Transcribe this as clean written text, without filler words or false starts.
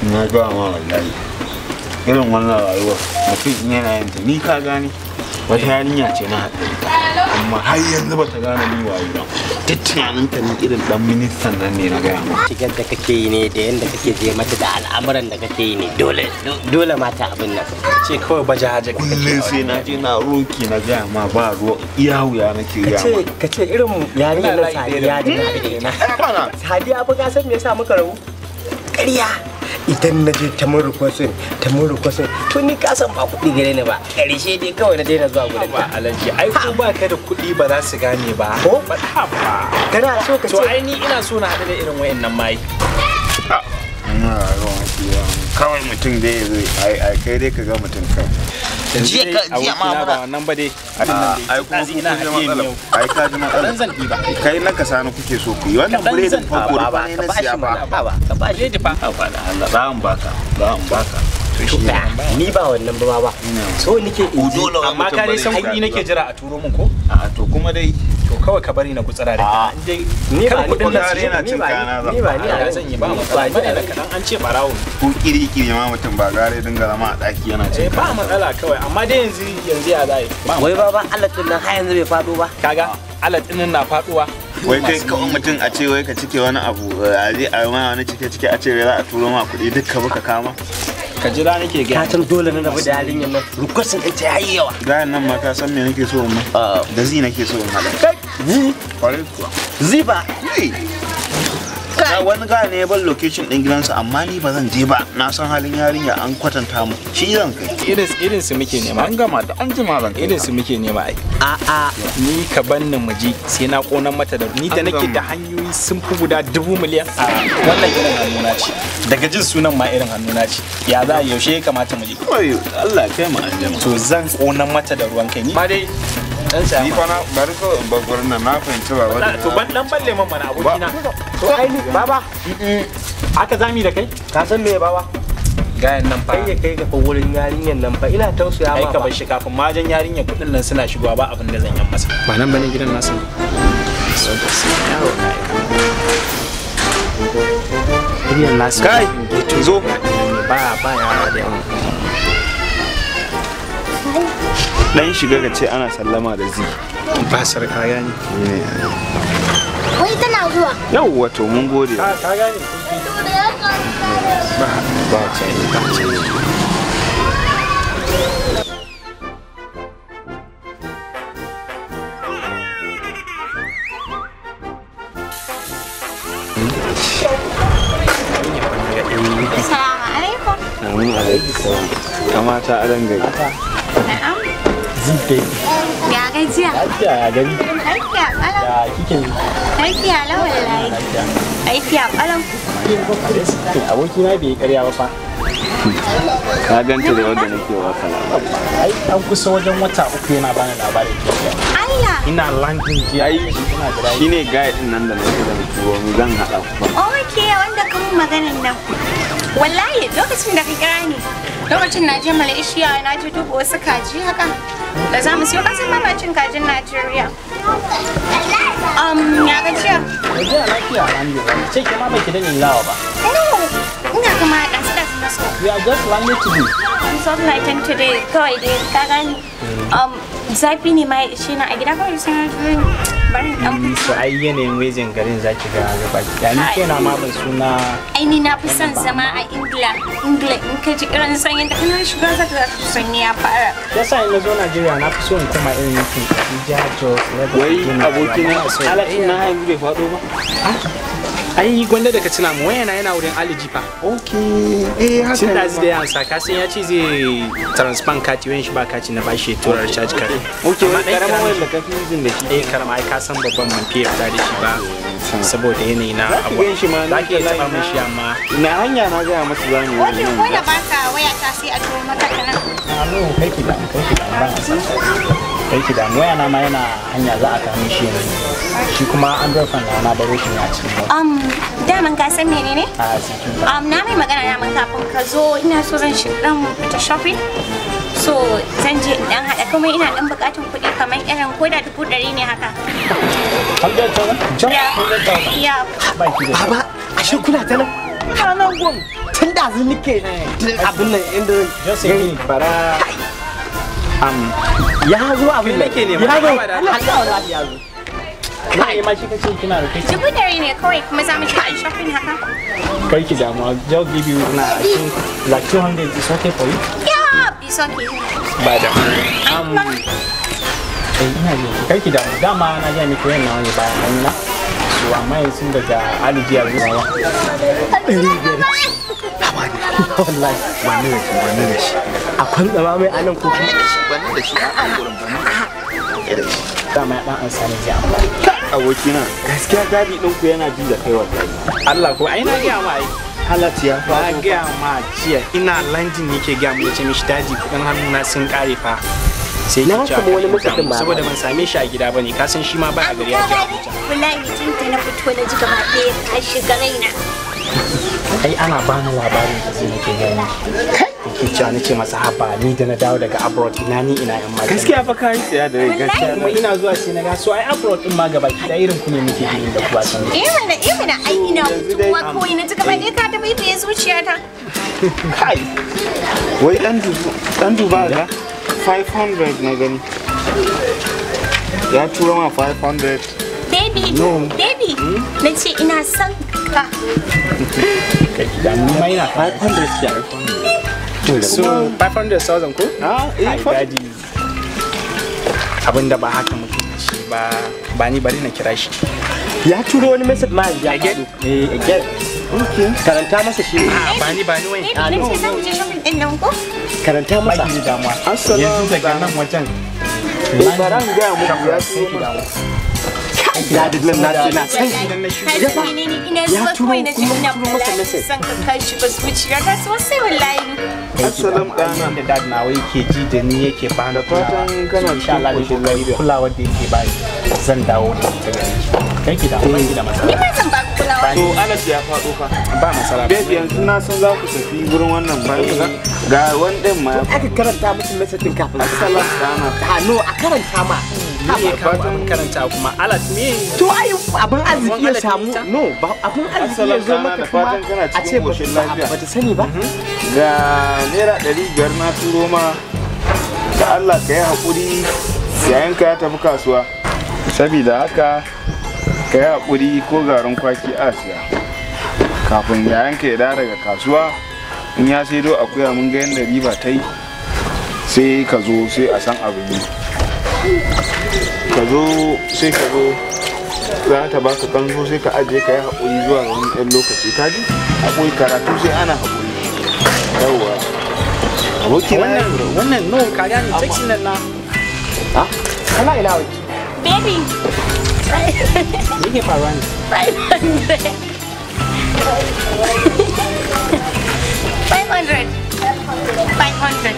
Na ga ma wallahi. Irin wannan rayuwar mutum yana yin ta ni ka gane wata yarinya ce na haɗu ita amma har yanzu ba ta gane ni waye ba. Duk tunanin ta ni irin dan ministan nan ne na gaya ma. Shigar da kake yi ne da yanda kake je mata da al'amuran da kake yi ne dole dole mata abin nan. Ce kawai baje haje kake. Kullum sai na je na roki na gaya ma ba ruwa iya wuya nake gaya ma. Kace irin yarinyar nan Sadiya da na haɗu da ita. Sadiya fa ka san me yasa muka rabu? Ƙarya. Idan na je ta mun requesting to ni ka san ba kuɗi gare ni ba ƙarshe dai kawai na daina zuwa gurin ba alaji ai ko ba ka da kuɗi ba za su gane ba ko ba kana so ka ce to ai ni ina so na haɗu da irin wayannan mai kawai mutum dai ya zo ai kai dai ka ga mutum kawai jiya ma muna wannan ba dai ai kuma kun ji matsala ai ka ji matsala zan ɗiba kai na ka sani kuke so ku yi wannan biredin fa ko ne na siya fa ba ka ba shi fa ba da Allah za mu baka za mu baka to ni ba wannan ba ba so nake in ji amma ka dai san kuɗi nake jira a turo min ko a to kuma dai to kawai ka bari na gutsara da kai dai ni ba kuɗin nan yana cin kana ni ba ni zan yi ba ba ni da kadan an ce barawo ko kiri kiri ma mutum ba gare dinga zama a daki yana cin ba matsala kawai amma dai yanzu yanzu ya zai wai baba Allah tun nan har yanzu bai fado ba kaga Allah din nan na faduwa wai kai kawai mutum a ce wai ka cike wani abu a je a ma wani cike cike a ce wai za a turo ma kuɗi duk ka buka kama ka jira nake ga ka san dole na rabu da yarinyar nan rukusin ɗin ta yayi yawa gayan nan ma ka san me nake so in ma da zi nake so in haɗa kai zi kwarai kuwa zi ba wani gaya ne ya bar location ɗin gidansa amma ni ba zan je ba na san halin yarinya an kwatanta mu shi zan kai irin su muke nema an gama da an jima zan kai irin su muke nema ai a a ni ka banni mu ji sai na konan mata da ni da nake da hanyoyi sun fi guda 2 miliyan a wannan irin hannuna ce daga jin sunan ma irin hannuna ce ya za yaushe ya kamata mu je Allah ya kai mu an jima to zan konan mata da ruwan kai ni ma dai dan saya ni fa na bari ko bagurin nan na fahimci baba to ban dan balle man mana abokina to ai ni baba aka zami da kai ka san me baba gayan nan fa kai ya kai ga wurin yarinyar nan fa ina tausaya ma ai ka bar shi kafin majan yarinyar kudin nan suna shigowa ba abin da zan yi masa ba nan bane gidan nasu so yaro na aika gidan nasu kai zo ba ba yara da yawa dan shiga ka ce ana sallama da zi ba sarka gani wai tana zuwa yawwa to mun gode ka gane ba ba ce ba ce Assalamu alaikum. Amin alaikum. Kamata a dangare. Na'am. Zibe. Ya gajiya. Lafiya ya gari. Lafiya kalau. Ya kike yi? Lafiya lau wallahi. Lafiya kalau. Abokina bai yi ƙarya ba fa. Ka ganta da wanda nake waka labari. Ai an kusa wajen wata uku yana bani labarin ke. Allah. Ina landing jiya. Ai ina jira. Shine guy din nan da nake da turo mu zan haɗa ku. Okay, wanda ka mun maganin nan. Wallahi lokacin da ka kira ni lokacin na je Malaysia na je duba wasu kaji haka da za mu siyo kasan mamacin kajin Najeriya. Ya gajiya? Gajiya lafiya alhamdulillah. Ce ke ma baki da lawa ba. No, ina kuma ɗazu ɗazu na so. We are just landing today. I'm so lighting today kawai dai ka gani. Zafi ne ma ya ishe na a gida kawai sai na ji bari in ɗan So ai yanayin wejin garin zaki ga gaba. Ya ni kaina ma ban suna ai ni na fi son zama a Ingila. Ingila in ka ji irin sanyin da kana shiga zaka ga sanyi ya fara. Yasa in na zo Najeriya na fi so in koma irin yankin Abuja, Jos, Lagos. Wai abokina alatin na yanzu bai faɗo ba. Ai gwanda da ka tuna mu wayana yana wurin Ali Jifa. Okay. Eh haka. Tun da da ya ansa ka san ya ce zai transfer kati wayan shi ba kati na bashi ya tura recharge card. Okay, wai karamin wayar da ka fi using da shi. Eh karama ai ka san babban man fiye fita da shi ba. Saboda yanayi na abu. Za ki shi ma za ki iya taɓa min shi amma. Na hanya na gaya masa za mu yi. Wani ko da baka waya ta sai a turo maka ta nan. A no kai ki damu kai ki damu ba na san. Kai ki damu wayana ma yana hanya za a kawo shi yanzu. Shi kuma Android phone na baro shi ne a cikin mota. Daman ka san menene? A cikin. Na mai magana daman kafin ka zo ina so zan shi dan fita shopping. So zan je in dan hada kuma ina dan bukatun kuɗi kamar irin ko da 100,000 ne haka. 100,000? Yeah. Baba, Ashe kuna ta nan? Ina nan gun. Tun da zu nike abin nan inda Just a minute bara. Ya zo abin nan. Nake nema. Ya zo. Allah ya zo. Kai ma shi kace kina da kai. 100,000 ne kawai kuma za mu je shopping haka. Kai ki damu. Just give you na I think like 200 is okay for you. Yeah, it's okay. Ba da. Ina ji kai ki damu. Dama na ga miki wannan wani bayan hannuna. So amma yanzu daga Aliji ya zuwa. 500. Wallahi Wani da shi, wani da shi. A kwantsama mai anan ko kuma Wani da shi a an gurin bani da shi. Dama ya dan ansa ne zai amfani. Abokina, gaskiya gadi ɗin ku yana ji da kai wallahi. Allah ko ai na ga ma ai. Halat ya Na faɗo. gaya ma jiya ina London yake gaya mu yace mishi daji kudin hannuna sun kare fa. Sai Na yake cewa samu wani kar in mutum damu, ma. saboda ban same shi a gida bane ka san shi ma ba a gari ya je Abuja. Wallahi tun da na fito na ji gaba ɗaya ka shiga raina. Ai ana bani labarin da zai nake gaya miki. Yake cewa nace masa haba ni da na dawo daga abroad ina ni ina yan mata. Gaskiya fa kayi tsaya da rai gaskiya. Kuma ina zuwa sai na ga so ai abroad din ma gaba ki da irin ku ne muke yi da ku ba san. Eh mana, eh mana, ai ina fitowa kawai na ji gaba ɗaya ka tafi fiye zuciyata. Kai. Wai dan dubu, dan duba ga 500 na gani. Ya turo ma 500. Baby, No. baby, na ce ina son ka. Kai ki damu ni ma ina 500 ya. So 500,000 ko? Ah, eh, Ai daji. Abinda ba haka muke da shi ba ba ni bari na kira shi. Ya turo wani message ma yanzu ya Again? faɗo. Eh, again. Okay. Karanta masa shi. Ah, ba ni wai. Baby, na ce za mu je shopping ɗin nan ko? Karanta masa. Ba ki da damuwa. Assalamu Yanzu daga nan wajen. Eh, bara in gaya muku ya Sai ki turo ma. damu. Dadin nan na ce na san shi. Idan na shigo. Ka san menene ina Ya zuwa turo kawai na ji kuma ina turo masa bala'in message. son ka ka shiga zuciyata sosai wallahi. Assalam ɗana. Da dad nawa yake ji da ni yake bani Da fatan kana insha Allah da cikin koshin kokari lafiya. kulawar da yake bani zan dawo da ita gare ki. Kai ki damu ba ki da Ni matsala. ma zan ba ku kulawa. To Anas ya faɗo fa. Ba matsala. Babe yanzu na san za ku tafi gurin wannan bayan ga wani ɗin ma ya Aka karanta musu message din kafin. Assalam ɗana. Ah, no, a karanta ma. Me ya kawo abin karanta kuma alat me? To ai abin arziki ya alad samu. ita? No, ba abin arziki ya zo Assalam ɗana, maka da kuma fatan kana a ce cikin koshin lafiya. ba ta sani ba. Ga ₦500 na turo ma da Allah ka yi haƙuri yayanka ya tafi kasuwa. Sabida haka ka yi haƙuri ko garin kwaki a siya. Kafin yayanka ya dawo daga kasuwa in ya saido akuya mun ga yadda riba ta yi sai ka zo sai a san abin yi. Ka zo sai ka zo za ta baka kanzo sai ka ajiye ka yi haƙuri zuwa wani ɗan lokaci ka ji haƙuri karatu sai ana haƙuri yawwa aboki na Wannan no ka gane taxi nan na. Ah, kana ina wai? Baby, Me yake faruwa ne? 500. 500. 500.